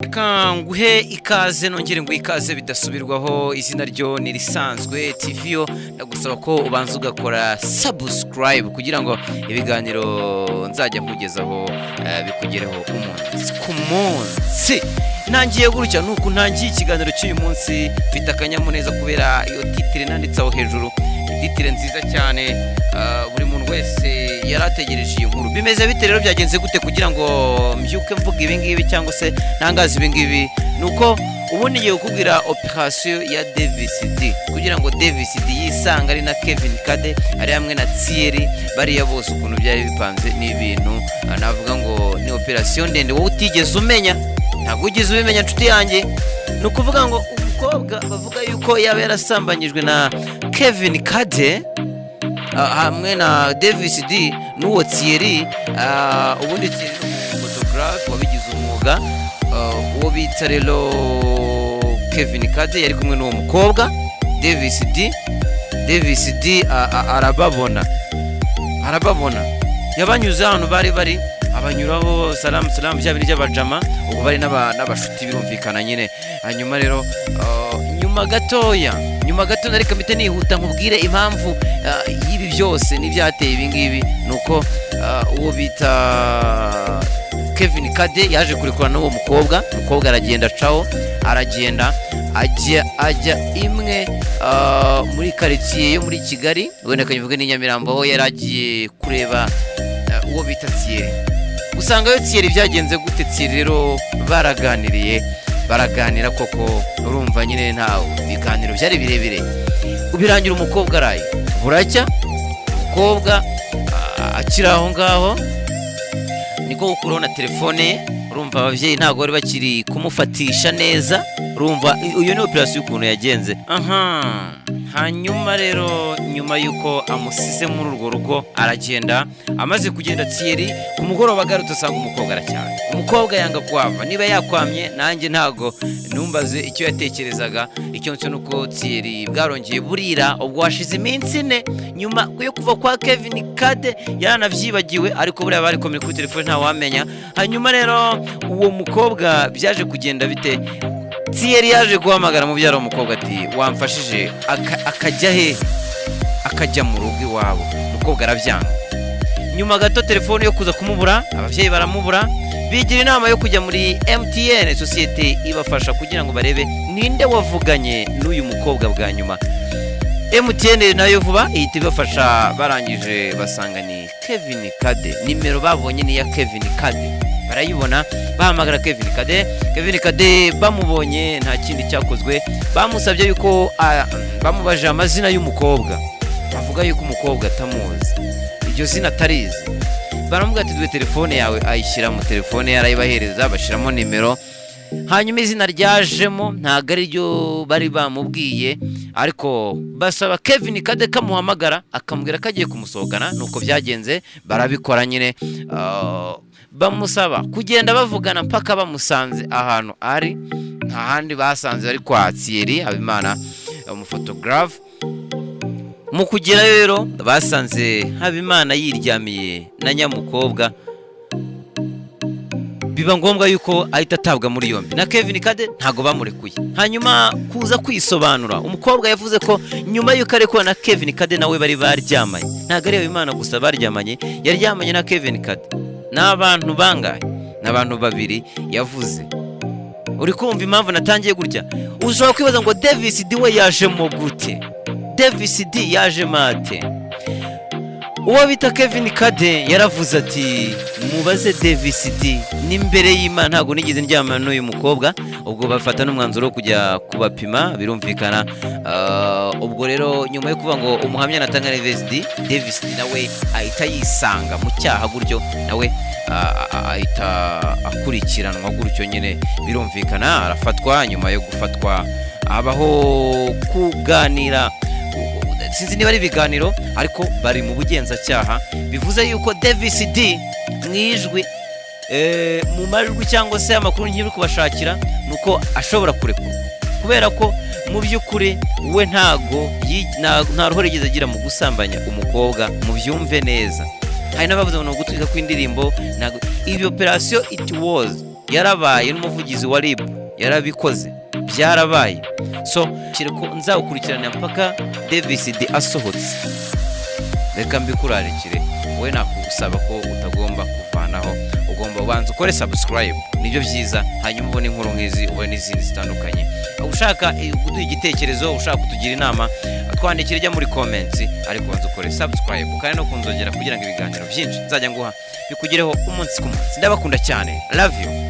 Reka nguhe ikaze, nongere nguhe ikaze bidasubirwaho. Izina ryo ni risanzwe TV yo. Ndagusaba ko ubanza ugakora subscribe kugira ngo ibiganiro nzajya nkugezaho bikugereho umunsi ku munsi. Ntangiye gutya, nuko ntangiye ikiganiro cy'uyu munsi mfite akanyamuneza kubera iyo titre nanditse aho hejuru, titre nziza cyane. Buri muntu wese yari ategereje iyi nkuru. Bimeze bite rero? Byagenze gute kugira ngo mbyuke mvuga ibi ngibi cyangwa se ntangaze ibi ngibi? Ni uko ubundi ngiye kukubwira operasiyo ya Davis D, kugira ngo Davis D yisanga ari na Kevin Kade, ari hamwe na Thierry, bariya bose ukuntu byari bipanze. Ni ibintu navuga ngo ni operasiyo ndende wowe utigeze umenya, ntabwo wigeze ubimenya, nshuti yanjye. Ni ukuvuga ngo umukobwa bavuga yuko yaba yarasambanyijwe na Kevin Kade hamwe na Davis D n'uwo Thierry. Ubundi Thierry ni umufotogarafe wabigize umwuga. Uwo bita rero Kevin Kade yari kumwe n'uwo mukobwa Davis D. Davis D arababona, arababona, yabanyuze ahantu bari bari, abanyuraho salamu salamu, bya bintu by'abajama, ubwo bari n'abashuti, birumvikana nyine. Hanyuma rero nyuma gatoya, nyuma gato, reka mpite nihuta nkubwire impamvu y'ibi byose n'ibyateye ibi ngibi. Ni uko uwo bita Kevin Kade yaje kurekura n'uwo mukobwa. Umukobwa aragenda acaho, aragenda ajya imwe muri karitsiye yo muri Kigali, wenda kabivuge ni Nyamirambo, aho yari agiye kureba uwo bita Thierry. Usangayo Thierry. Byagenze gute? Thierry rero baraganiriye, baraganira koko, urumva nyine nta biganiro byari birebire, birangira umukobwa araye. Buracya umukobwa akiri aho ngaho, niko gukuraho na telefone ye. Urumva ababyeyi ntabwo bari bakiri kumufatisha neza. Urumva iyo ni operasiyo ukuntu yagenze aha. Hanyuma rero nyuma y'uko amusize muri urwo rugo, aragenda. Amaze kugenda, Thierry ku mugoroba agarutse asanga umukobwa aracyane. Umukobwa yanga kuhava. Niba yakwamye, nanjye ntabwo numbaze icyo yatekerezaga. Icyo ncyo ni uko Thierry bwarongeye burira. Ubwo hashize iminsi 4 nyuma yo kuva kwa Kevin Kade, yaranabyibagiwe, ariko buriya bari komeye kuri telefone, ntawamenya. Hanyuma rero uwo mukobwa byaje kugenda bite? Thierry yaje guhamagara mubyara w'umukobwa ati: "Wamfashije akajya hehe?" Akajya mu rugo iwabo. Umukobwa arabyanga. Nyuma gato telefone yo kuza kumubura, ababyeyi baramubura, bigira inama yo kujya muri MTN, sosiyete ibafasha kugira ngo barebe ninde wavuganye n'uyu mukobwa bwa nyuma. MTN nayo vuba ihita ibafasha. Barangije basanga ni Kevin Kade. Nimero babonye ni iya Kevin Kade, barayibona, bahamagara Kevin Kade. Kevin Kade bamubonye, nta kindi cyakozwe, bamusabye yuko bamubajije amazina y'umukobwa, bavuga yuko umukobwa atamuzi, iryo zina atarizi. Baramubwira ati: "Duhe telefone yawe." Ayishyira mu telefone ye, arayibahereza, bashyiramo nimero. Hanyuma izina ryajemo ntabwo ari ryo bari bamubwiye, ariko basaba Kevin Kade kamuhamagara akamubwira ko agiye kumusohokana. Nuko byagenze, barabikora nyine. Bamusaba kugenda bavugana mpaka bamusanze ahantu ari. Nta handi basanze, bari kwa Thierry Habimana, umufotogarafe. Mu kugerayo rero basanze Habimana yiryamiye na nyamukobwa. Biba ngombwa yuko ahita atabwa muri yombi. Na Kevin Kade ntabwo bamurekuye. Hanyuma kuza kwisobanura, umukobwa yavuze ko nyuma y'uko arekuwe na Kevin Kade, nawe bari baryamanye. Ntabwo ari Habimana gusa baryamanye, yaryamanye na Kevin Kade. Ni abantu bangahe? Ni abantu babiri yavuze. Uri kumva impamvu natangiye gutya? Ushobora kwibaza ngo Davis D we yajemo gute? Davis D yajemo ate? Uwo bita Kevin Kade yaravuze ati: "Mubaze Davis D, n'imbere y'Imana ntabwo nigeze ndyamana n'uyu mukobwa." Ubwo bafata n'umwanzuro wo kujya kubapima, birumvikana. Ubwo rero nyuma yo kuvuga ngo umuhamya natanga Davis D, Davis D nawe ahita yisanga mu cyaha gutyo, nawe ahita akurikiranwa gutyo nyine, birumvikana, arafatwa. Nyuma yo gufatwa habaho kuganira, sinzi niba ari ibiganiro, ariko bari mu bugenzacyaha. Bivuze yuko Davis D mu ijwi, mu majwi cyangwa se amakuru nkiri kubashakira, ni uko ashobora kurekurwa, kubera ko mu by'ukuri we ntago nta ruhare yigeze agira mu gusambanya umukobwa. Mubyumve neza, hari n'abavuze ngo ni ugutwika kw'indirimbo. Ntabwo iyi operasiyo it was Yarabaye n'umuvugizi wa RIB, yarabikoze, byarabaye. So ko nzawukurikirana mpaka Davis D asohotse. Reka mbikurarikire wowe, nakusaba ko utagomba kuvanaho, ugomba ubanza ukore subscribe, nibyo byiza, hanyuma ubone inkuru nk'izi, ubone n'izindi zitandukanye. Ushaka kuduha igitekerezo, ushaka kutugira inama, twandikire, ijya muri comments, ariko ubanza ukore subscribe kandi no kunzogera kugira ngo ibiganiro byinshi nzajya nguha bikugereho umunsi ku munsi. Ndabakunda cyane, love you.